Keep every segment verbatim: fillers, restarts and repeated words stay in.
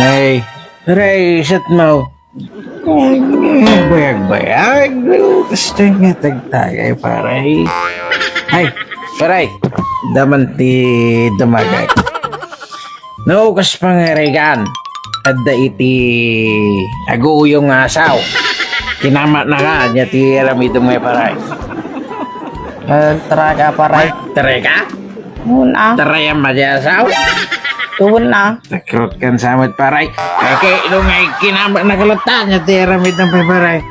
Ay, pare, isat mo. Bayag-bayag. Gusto nga tagtagay, pare. Ay, pare. Daman ti dumagay. No, kas pangarigan. Adda iti aguyong nga asaw. Kinama na ka, niya ti aramidem nga, pare. Eh, tara ka, pare. Tara ka? Una. Tara yan, madi asaw. Una. Takrot kan samot, pare. Okay, no nga kinama na kalata, niya ti aramidem, pare.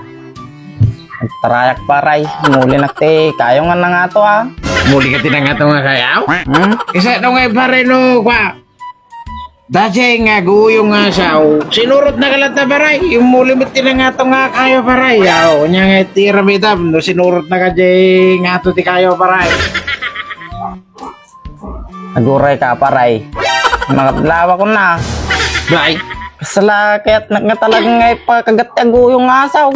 Tarayak, pare. Muli nak ti kayo nga nangato, ah. Muli ka ti nangato nga kayaw? Hmm? Isa no nga, pare, no, kwa. Dajay nga aguyong nga asaw. Sinurot na kalata, pare. Yung muli met ti nangato nga kayo, pare. Yaw, nya nga ti aramidem, no, sinurot na ka di ngato ti kayo, pare. Aguray ka, pare. Makadlawa ko na. Bay. Kasla, kaya't nga talaga nga ipakagat ti aguyong nga asaw.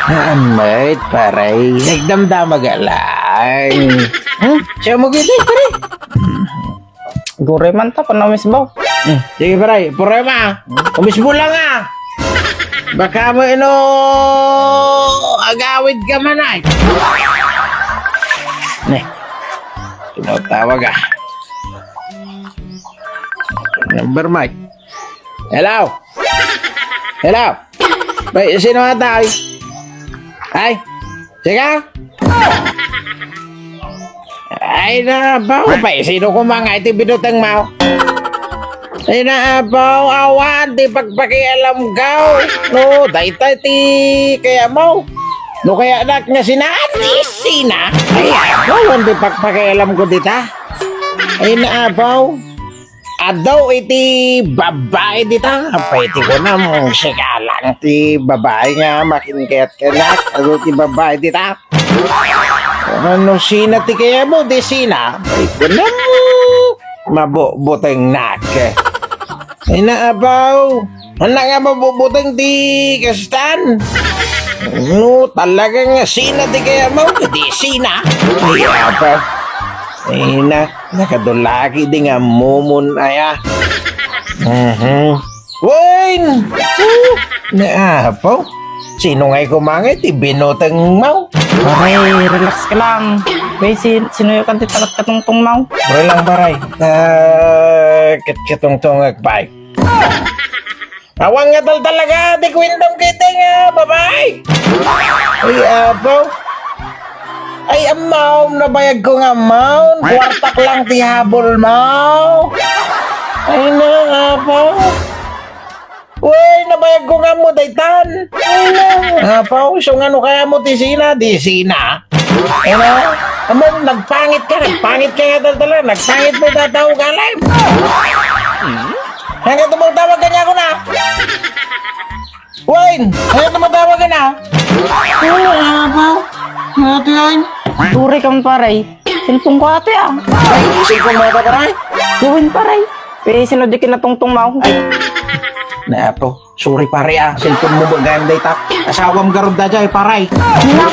Naammay, pare. Nagdamdama ka lang. Hmm? Siya mo gini, pare. Aguray man ta, panamisbaw. Hmm. Sige, pare. Problema. Umisbo lang, ah. Baka mo ino agawid ka man, ay. Ne. Tinatawag, ah. Number, Mike. Hello? Hello? Bay, sino ata, ay? Ay? Sika? Ay, naapaw, bay, sino kumangay ti binuteng mo? Ay, naapaw, awan ti pagpakialam ka. No, dayta ti kaya mo. No, kaya nak nga sina, di sina. Ay, awan ti pagpakialam ko dita. Ay, naapaw. Adu iti babai dita. Apay ti kunam, sika lang ti babai nga makinkayat kenak. Adu ti babai dita. Ano sina ti kayatmo, di sina? Ay, kunam. Mabubuteng nak. Ay, naapaw. Anak nga mabubuteng ti kastan. No, talaga nga sina ti kayatmo, di sina. Ay, apa? Ay, na. Nakadulaki di nga mumun aya. Mhm. Wayne! Oh, naapaw. Sino ngay kumangay ti binuteng mo? Pare, relax ka lang. Bay, si, sinuyo ka ti talat katungtong mo. Pare lang, pare. Ah, kat-, katungtong agpay. Awan nga tal talaga, di kwintam kiti nga babae. Ay, apo. Ay, amaw, nabayag ko nga amaw. Kuwartak lang ti habol mo. Ay, na, apo. Uy, nabayag ko nga mo, daytan. Ay, na, apo. So, nga no kaya mo ti sina, di sina. Ano? Amo, nagpangit ka, nagpangit ka nga tal talaga, nagpangit mo tataw ka, live. Hanggang tumawag-tawag ka niya ako na. Wayne, hanggang tumawag-tawag ka na. Ano nga ba? Ate, ay. Turi kang pare. Cellphone ko ate, ah. Ay, cellphone mo ata, pare? Gawin, pare. Eh, sino di kinatungtong mo? Ay. Napo. Sorry, pare, ah. Cellphone mo ba ganda ita? Asawam garud da jay, pare. Ano?